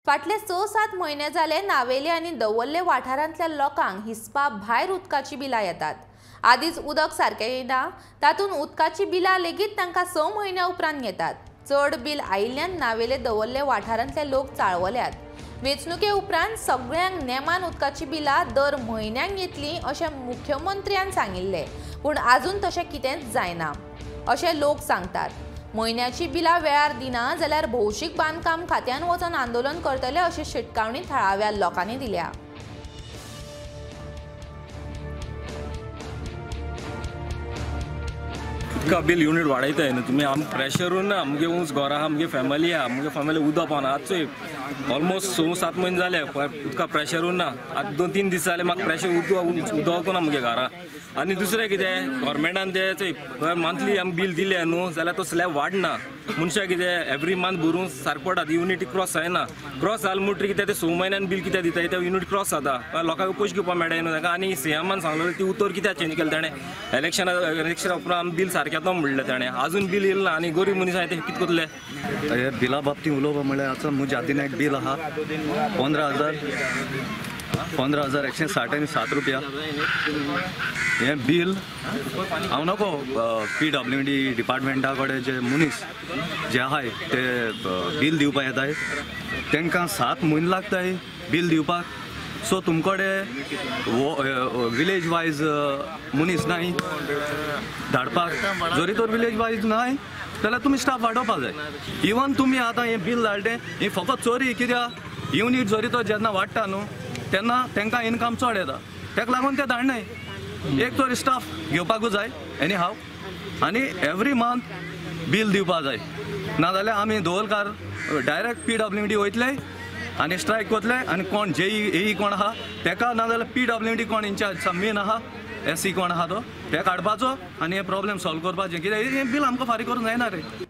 फाटले 6-7 म्हयने जाले नावेले आनी दवर्ले वाठारांतल्या लोकांक हिसपा भायर उदकाची बिलां येतात। आदीच उदक सारकें येना, तातूंत उदकाची बिलां लेगीत तांकां 6 म्हयन्या उपरांत येतात। चड बील आयिल्ल्यान नावेले दवर्ले वाठारांतले लोक चाळवल्यात। वेंचणुके उपरांत सगळ्यांक नेमान उदकाची बिलां दर म्हयन्याक येतली अशें मुख्यमंत्र्यान सांगिल्लें, पूण आजून तशें कितेंच जायना अशें लोक सांगतात। म्हयन्याची बिलां वेळार दिना जाल्यार भौशीक बांदकाम खात्यान वचून आंदोलन करतले अशी शिटकावणी थळाव्या लोकांनी दिल्या। उदका बील युनिट वाडयताय न्हू तुमी, आम प्रेशरून ना, आमगे ऊंच घरां आहा, आमगे फॅमिली आहा, आमगे फॅमिली उदक पावना। आतां ऑलमोस्ट 6-7 म्हयने जाले उदका प्रेशरून ना। आतां 2-3 दीस जाले म्हाका प्रेशर उदक ना आमगे घरा। आनी दुसरें कितें, गव्हर्मेंटान ते मंथली आमी बील दिलें न्हू जाल्यार तो स्लॅब वाडना। मनशां कितें एवरी मंथ भरूंक सारकें पडटा, युनिट क्रॉस जायना। क्रॉस जालें म्हणटकीर कितें ते 6 म्हयन्यान बील कितें दिता ते युनिट क्रॉस जाता, लोकांक पयशे घेवपाक मेळना न्हू तांकां। आनी सीएमान सांगलें ती उतर कित्याक चेंज केलें ताणें, इलेक्शना उपरांत आमी बील सारकें येता म्हणलें ताणें, आजून बील येयलें ना। आनी गरीब मनीस आहा ते कितें करतले? हे बिला बाबतींत उलोवप म्हणल्यार आतां म्हज्या हातीन एक बील आहा 15,167 रुपया। हें बील हांव नको PWD डिपार्टमेंटा कडेन जे मनीस जे आहाय ते बील दिवपाक येताय तांकां 7 म्हयने लागताय बील दिवपाक। सो तुमकडे विलेज वायज मनीस नाय धाडपाक, जरी तर विलेज वायज नाय जाल्यार तुमी स्टाफ वाडोवपाक जाय। इवन तुमी आतां हें बील धाडलें हें फकत चोरी, कित्याक युनीट जरी तो जेन्ना वाडटा न्हू तेन्ना तांकां इनकम चड येता, ताका लागून ते धाडनाय। एक तर स्टाफ घेवपाकूच जाय एनी हाव, आनी एवरी मंथ बील दिवपाक जाय, नाजाल्यार आमी दवलकार डायरेक्ट PWD वयतले आनी स्ट्रायक करतले। आनी कोण JE कोण आहा तेका, नाजाल्यार PWD कोण इन्चार्ज मेन आहा, SE कोण आहा तो ते काडपाचो आनी हे प्रॉब्लेम सॉल्व करपाचें। कित्याक हें बील आमकां फारीक करूंक जायना रे।